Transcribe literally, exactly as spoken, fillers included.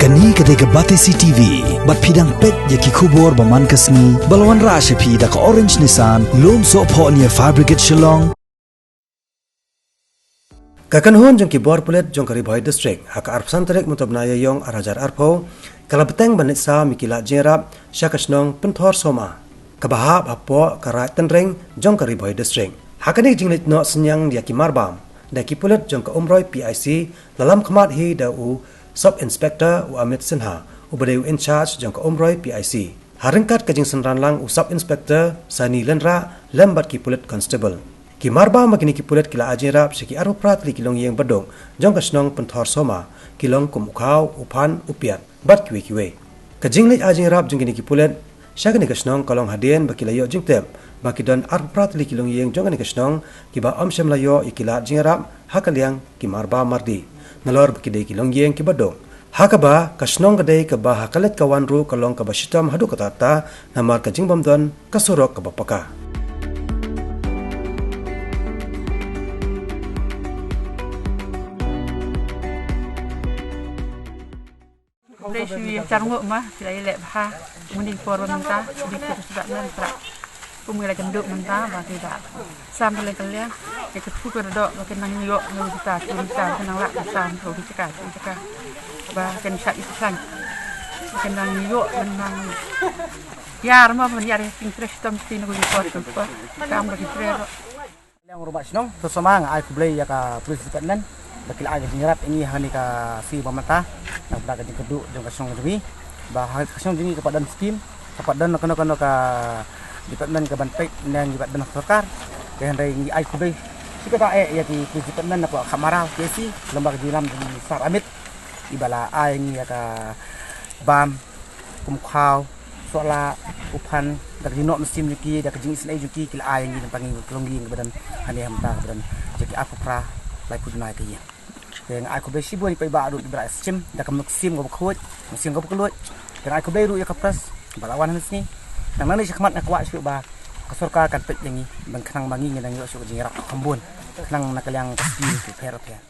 Kane ka dei ka Batesi T V, bad phi dang peit ïa ki khubor ba man ka sngi, ba la wanrah sha phi da ka Orange Nissan, Lumsohphoh near Fire Brigade Shillong. Ka kynhun jong ki bor pulit jong ka Ri Bhoi District, ha ka arphew san tarik mynta u bnai Ïaïong ar hajar arphew, ka la bteng ban leit sam ïa ki lad jingïarap sha ka shnong Pynthor Soma, kaba hap hapoh ka Raid Tynring jong ka Ri Bhoi District. Ha kane ka jingleit noh synñiang ïa ki marbam da ki pulit jong ka Umroi P I C, la lam khmat hi da u Sub Inspector u Amit Sinha, uba dei u in charge jong ka Umroi P I C. Ha ryngkat ka jingsynran lang u Sub Inspector Sani Lyngdoh lem bad ki pulit constable. Ki marbam ba kine ki pulit ki la ai jingïarap sha ki arphew phra tylli ki longïing baduk jong ka shnong Pynthor Soma, ki long kum u khaw, u phan, u piat bad kiwei kiwei. Ka jingleit ai jingïarap jong kine ki pulit sha kane ka shnong ka long hadien ba ki la ïoh jingtip ba ki don arphew phra tylli ki longïing jong kane ka shnong kiba ym shym la ïoh ïa ki lad jingïarap ha ka liang ki marbam mardi, nalor ba ki dei ki longïing kiba duk. Ha kaba ka shnong ka dei kaba ha ka leit ka wan ruh ka long kaba shitom haduh katta katta namar ka jingbym don ka surok kaba paka. Khublei shibun ïa ka jingïarap ma phi la ïaleh bha. Mynta por ba mynta dei ki ruh sdang nan pra. Kum ngi la jam duk mynta ba ki da sam ka liang ka liang. Ki ka thu ka doh ba ki nang ïoh nang kita ki kita ki nang lah ka sam ka ki jaka ki jaka. Ba kin sha i san. Ki nang ïoh nang ïar ma ban ïar ïa ki interest tam ki nang ki por ki por. Kam ba ki tre. Liang Rumah Shnong, to sama nga ai khublei ïa ka police department ba ki la ai ka jingïarap ïa ngi ha kane ka sngi ba mynta. Namar ka jingkyrduh jong ka shnong jong ngi ba ha ka shnong jong ngi ka pat don skim, ka pat don kano kano ka department ka ban peit ne ngi pat don sorkar. Te hynrei ngi ai khublei shi katta eh ïa ki police department na ka Khap Maral P I C lem bad ka jingïalam jong i Sar Amit iba la ai ïa ngi ïa ka bam kum khaw, sohlah, u phan, da ka jingnoh mynsiem jong ki, da ka jingisynei jong ki, ki la ai ïa ngi tang ngi ka longïing kaba don hangne ha mynta kaba don jong ki arphew phra laiphew bnai ka ïing. Te nga ai khublei shibun ïa i paidbah ruh iba la ai shim da ka mynsiem kaba khuid, mynsiem kaba kylluid. Te nga ai khublei ruh ïa ka press ba la wan hangne. Tang nangne sha khmat nga kwah shuh ba ka sorkar kan peit ïa ngi ban khnang ba ngi ngi nang ïoh shuh ka jingïarap kham bun khnang na ka liang ka skim ki pher pher.